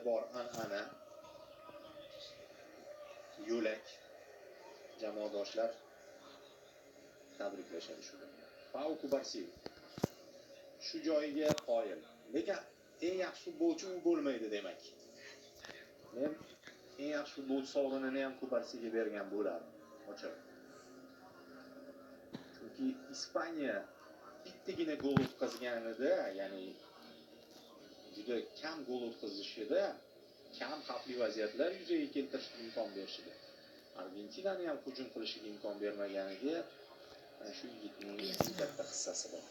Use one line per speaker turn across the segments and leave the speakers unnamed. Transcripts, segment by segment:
bor an'ana. Yo'lak jamoadoshlar tabriklashadi shu bilan. Pau Kubarsi shu joyiga qoyil. Lekin eng yaxshi futbolchi u bo'lmaydi demak. Men eng yaxshi futbolchi sovrinini ham Kubarsiga bergan bo'lardim. Ochiq. Chunki Ispaniya bittagina gol o'tkazganida, ya'ni juda kam gol o'tkazishida, kam xavfli vaziyatlar yuzaga keltirishga imkon berishida, Argentinani ham hujum qilishiga imkon bermaganiga mana shu yigitning eng katta hissasi bor.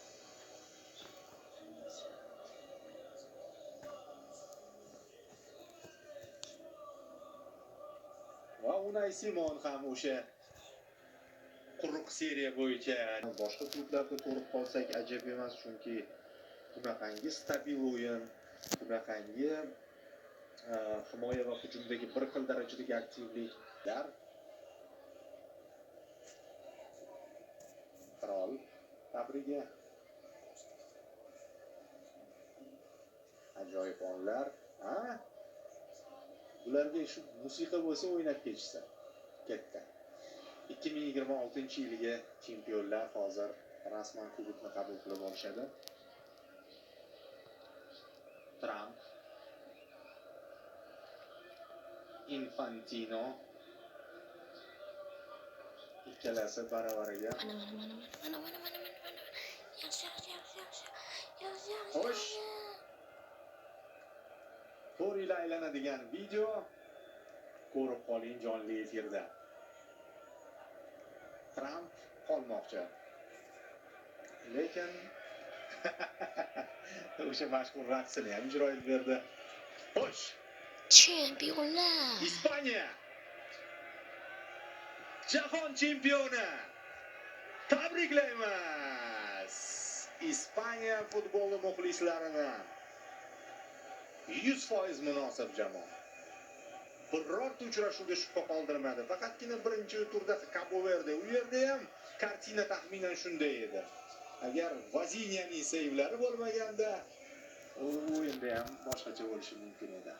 Va Unai Simon ham o'sha quruq seriya bo'yicha boshqa klublarda ko'rib qolsak ajab emas, chunki bunaqangi stabil o'yin, bunaqangi himoya va hujumdagi bir xil darajadagi aktivliklar. Qirol tabrigi. Ajoyib onlar, ha? Bularga shu musiqa bo'lsa o'ynab ketishsa. Katta. 2026-yilgi chempionlar hozir rasman kubokni qabul qilib olishadi. Tramp, Infantino ikkalasi baravariga.
Mana mana mana mana mana mana mana mana mana. Yaxshi, yaxshi, yaxshi, yaxshi. Yaxshi, yaxshi.
Xo'sh. 4 yil aylanadigan video ko'rib qoling jonli efirda. Tramp qolmoqchi. Lekin o'sha mashhur raqsini ham ijro etib berdi. Xo'sh,
Chempionlar.
Ispaniya jahon chempioni. Tabriklaymiz Ispaniya futboli muxlislarini. 100% munosib jamoa. Birorta uchrashuvda shubha qoldirmadi. Faqatgina birinchi turda Cabo Verde, u yerda ham kartina taxminan shunday edi. Agar Vaziniyaning seyvlari bo'lmaganda, u o'yinda ham boshqacha bo'lishi mumkin edi.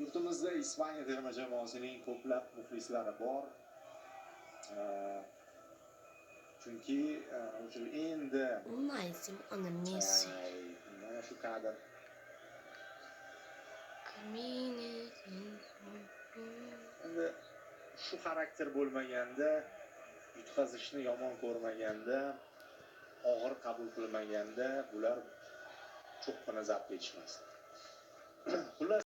Yurtimizda Ispaniya terma jamoasining ko'plab muxlislari bor. Chunki o'sha endi
Unai Simon Messi.
Ay, mana shu kadr.
Camine.
Endi shu xarakter bo'lmaganda, yutqazishni yomon ko'rmaganda, og'ir qabul qilmaganda bular cho'qqini zabt etishmasdi. Xullas.